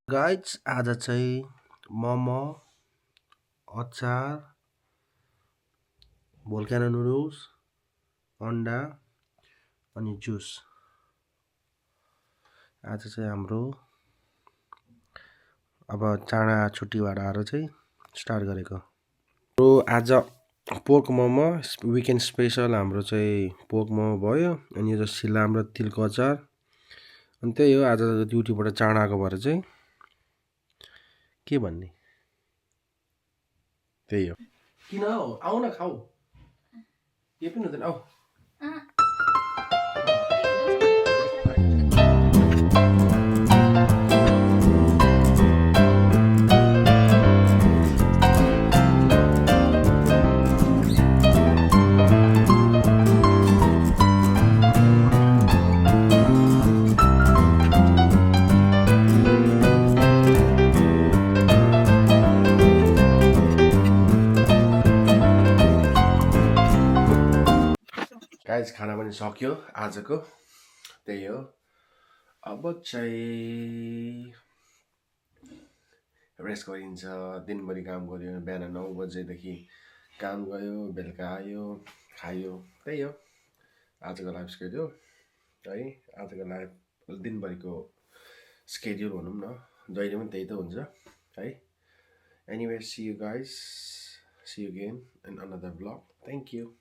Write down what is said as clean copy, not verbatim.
Guys आज चाहिँ मोमो, अचार, भोल्क्यानो नुडल्स, अन्डा अनि जुस आज चाहिँ हाम्रो अब चाँडा छुट्टीबाट आएर चाहिँ स्टार्ट गरेको। आज पोर्क मोमो विकेन्ड स्पेसल हाम्रो चाहिँ पोर्क मोमो भयो अनि यो सिलाम र तिलको अचार। अनि त्यही हो, आज ड्युटीबाट चाँडा आएको भएर चाहिँ के भन्ने त्यही हो। किन हौ, आउ न खाऊ, के पनि हुँदैन, आऊ। गाइज खाना पनि सक्यो आजको, त्यही हो। अब चाहिँ रेस्ट गरिन्छ। दिनभरि काम गऱ्यो, बिहान 9 बजेदेखि काम गयो, बेलुका आयो, खायो, त्यही हो आजको लाइफ स्केड्युल है। आजको लाइफ दिनभरिको स्केड्युल भनौँ न, जहिले पनि त्यही त हुन्छ है। Anyway, see you guys, see you again in another vlog. Thank you.